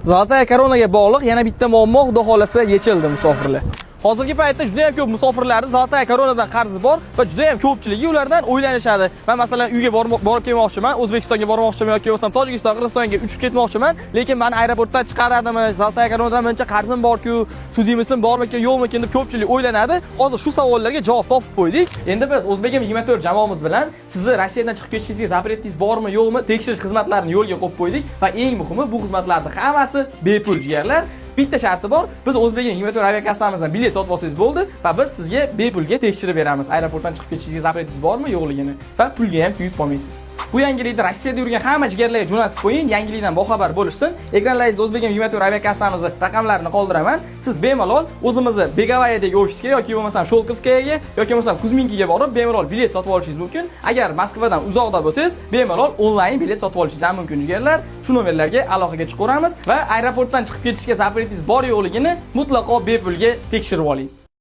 Золотая Коронаga bog'liq yana bitta muammo, xudo xolasa, yechildi, musofirlar. Hozirgi paytda juda ham ko'p musofirlarni Золотая Коронаdan qarzi bor va juda ham ko'pchiligi ulardan o'ylanishadi. Men, masalan, uyga borib kelmoqchiman, O'zbekistonga bormoqchiman yoki bo'lmasam Tojikiston, Qirg'izistonga uchib ketmoqchiman, lekin meni aeroportdan chiqaradimi? Золотая Коронаdan buncha qarzim bor-ku, судимостьim bormikin, yo'qmikin deb ko'pchilik o'ylanadi. Hozir shu savollarga javob topib qo'ydik. Endi biz O'zbegim 24 jamoamiz bilan sizni Rossiyadan chiqib ketishingizga запретingiz bormi, yo'qmi tekshirish xizmatlarini yo'lga qo'yib qo'ydik va eng muhimi, bu xizmatlarning hammasi bepul, jigarlar. Bitta sharti bor. Biz O'zbegim 24 aviakassamizdan bilet sotib olsangiz bo'ldi va biz sizga bepulga tekshirib beramiz. Aeroportdan chiqib ketishingizga запретingiz bormi, yo'qligini va pulga ham kuyib qolmaysiz. Bu yangilikni Rossiyada yurgan hamma jigarlarga jo'natib qo'ying, yangilikdan boxabar bo'lishsin. Ekranlaringizda O'zbegim 24 aviakassamizni raqamlarini qoldiraman. Siz bemalol o'zimizni Begovayadagi ofisga yoki bo'lmasam Sholkovskayaga yoki bo'lmasam Kuzminkiga borib bemalol bilet sotib olishingiz mumkin. Agar Moskvadan uzoqda bo'lsangiz, bemalol onlayn bilet sotib olishingiz ham mumkin, jigarlar. Shu nomerlarga aloqaga chiqaveramiz va aeroportdan chiqib ketishga запретingiz bor yo'qligini mutlaqo bepulga tekshirib oling.